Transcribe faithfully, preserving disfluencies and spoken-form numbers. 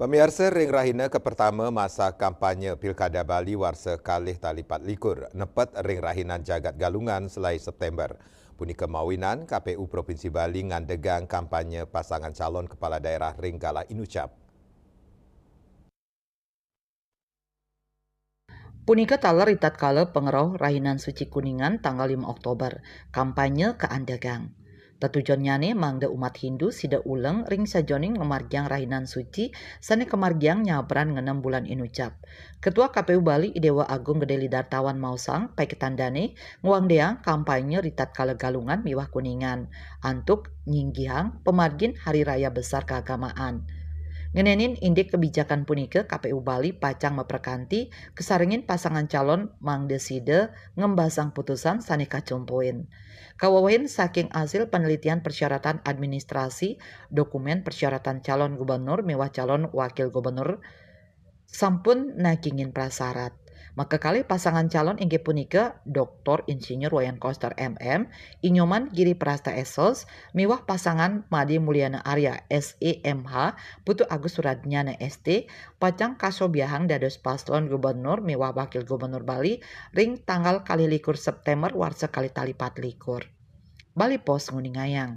Pamiarsa, ring rahina kapertama masa kampanye Pilkada Bali warsa kalih tali pat likur, nepet ring rahinan jagat Galungan selae September. Punika mawinan K P U Provinsi Bali ngandegang kampanye pasangan calon kepala daerah ring galah inucap. Punika taler ritatkala pangrauh Rahinan Suci Kuningan tanggal lima Oktober, kampanye kaandegang. Tetujonnyane mangda umat Hindu sida uleng ring sajeroning ngamargiang Rahinan Suci sane kamargiang nyabran ngenem bulan inucap. Ketua K P U Bali I Dewa Agung Gede Lidartawan maosang, paiketandane ngwangdeang kampanye ritatkala Galungan miwah Kuningan antuk nyinggihang pamargin Hari Raya Besar Keagamaan. Ngenenin indik kebijakan punika, K P U Bali pacang maprekanti kasarengin pasangan calon mangda sida ngembasang putusan sane kacumpuin. Kawewehin saking asil penelitian persyaratan administrasi dokumen persyaratan calon gubernur miwah calon wakil gubernur sampun nagingin prasarat. Makakalih pasangan calon inggih punika Doktor Insinyur Wayan Koster M M, I Nyoman Giri Prasta S Sos, miwah pasangan Made Mulyana Arya S E M H, Putu Agus Suradnyana S T, pacang kasobiahang dados paslon gubernur miwah wakil gubernur Bali ring tanggal kalih likur September warsa kalih tali pat likur. Bali Post nguningayang.